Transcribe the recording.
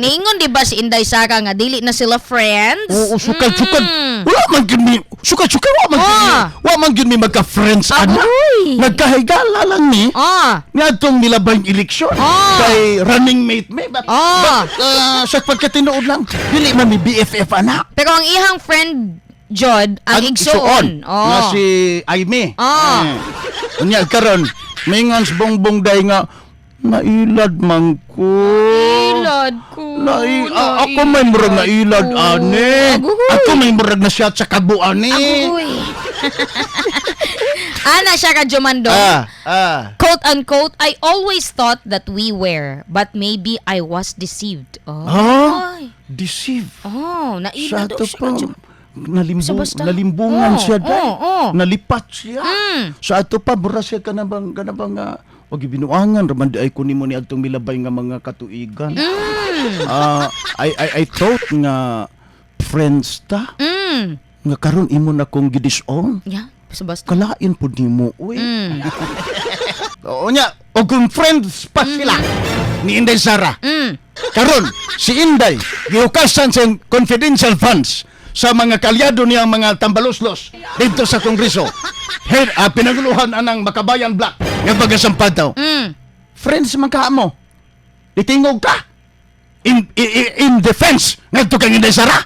Ningon di ba si Inday Sara nga dili na sila friends? Oo, sukad-sukad. Wala man gyud mi, sukad-sukad wa man gyud mi. Wa man gyud mi magka-friends ana. Agoy. Nagkahigala lang ni. Ngadtong milabay eleksyon. Kay running mate mi. But sa pagkatinuod lang, dili man mi BFF ana. Pero ang ihang friend jud ang igsuon. Oh. Nga si Aimee. Eh. Unya karon, mingon si Bongbong day nga nailad man ko. Ilad ko. Nai, ako may murag nailad ko. ani. Aguhoy. Ako may murag na siya sa kabo ani. Aguhoy. Ana siya ka Jomando. Quote unquote, "I always thought that we were, but maybe I was deceived." Oh. Ah? Ay. Deceive. Oh, Sa nailad daw ato siya pa, ka Jom- Basta. nalimbungan siya day. Oo. Nalipat siya. Sa ato pa, mura siya kanabang o gibinuangan raman di ay kunin mo ni adtong milabay nga mga katuigan. Ah, I thought nga friends ta nga karon imo na kong gidisown. Yeah, basta basta. Kalain pud nimo, uy. Oo nya, og kung friends pa sila ni Inday Sara. Karon si Inday gihukasan sa confidential funds sa mga kalyado niyang mga tambaloslos dito sa Kongreso. Head, pinaguluhan anang Makabayan Bloc nga pagasampad daw. Friends man ka mo. Ditingog ka. In defense ngadto kang Inday Sara.